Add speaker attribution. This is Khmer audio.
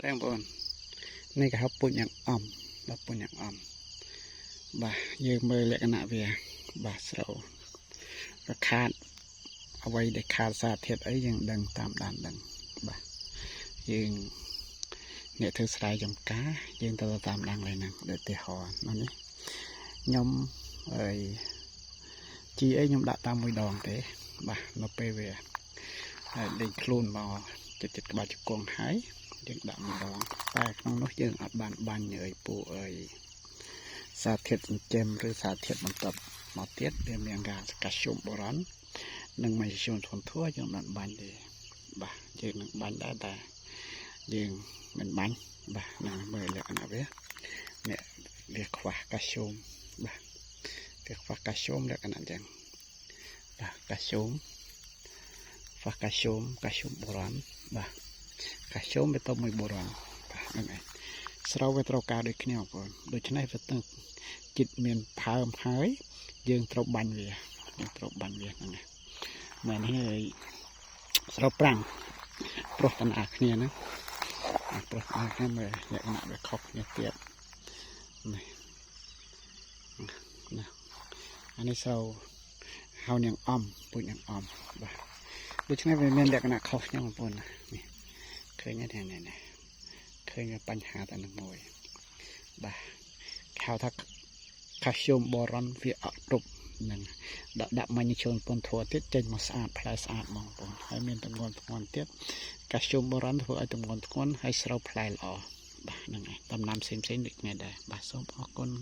Speaker 1: បងប្អូននេះគេហៅពូជយ៉ាងអំបាទពូជយ៉ាងអំបាទយើងមើលលក្ខណៈវាបាទស្រូវវាខាតអ្វីដែលខាតសារធាតុអីយើងដឹងតាមដានដឹងបាទយើងអ្នកធ្វើស្រែចំការយើងត្រូវតាមដានឡើយហ្នឹងដូចឧទាហរណ៍នោះនេះខ្ញុំហើយជីអីខ្ញុំដាក់តាមមួយដងទេបាទនៅពេលវាហើយលេងខ្លួនមកចិត្តចិត្តក្បាលជង្គង់ហើយយើងដាក់មួយដងតែក្នុងនោះយើងអត់បានបាញ់អើយពួកអើយសារធាតុចិញ្ចឹមឬសារធាតុបន្ទាប់មកទៀតវាមានកាកាល់ស្យូមបូរ៉ុននិងម៉ាញ៉េស្យូមធនធัวយើងមិនបានបាញ់ទេបាទយើងនឹងបាញ់ដែរតែយើងមិនបាញ់បាទនឹងមើលលក្ខណៈវានេះវាខ្វះកាល់ស្យូមបាទវាខ្វះកាល់ស្យូមលក្ខណៈអញ្ចឹងបាទកាល់ស្យូមខ្វះកាល់ស្យូមកាល់ស្យូមបូរ៉ុនបាទកាល់ស្យូមវាទៅមួយបូរ៉ុនបាទហ្នឹងឯងស្រូវវាត្រូវការដូចគ្នាបងប្អូនដូច្នេះវាទៅចិត្តមានផើមហើយយើងត្រូវបាញ់វាយើងត្រូវបាញ់វាហ្នឹងណាមែននេះស្រូវប្រាំងប្រុសតណាគ្នាហ្នឹងប្រុសតណាគ្នាមើលលក្ខណៈវាខុសគ្នាទៀតនេះណាអានេះស្រូវហៅនាងអំពូជនាងអំបាទដូច្នេះវាមានលក្ខណៈខុសគ្នាបងប្អូនណានេះឃើញទេនេះនេះឃើញបញ្ហាតែនឹងមួយបាទគេហៅថាកាល់ស្យូមបូរ៉ុនវាអត់គ្រប់នឹងដាក់ដាក់ម៉ាញ់ជូនពន្ធធัวទៀតចេញមកស្អាតផ្លែស្អាតបងប្អូនហើយមានទម្ងន់ធ្ងន់ទៀតកាល់ស្យូមបូរ៉ុនធ្វើឲ្យទម្ងន់ធ្ងន់ហើយស្រូវផ្លែល្អបាទហ្នឹងហើយដំណាំផ្សេងផ្សេងដូចគ្នាដែរបាទសូមអរគុណ។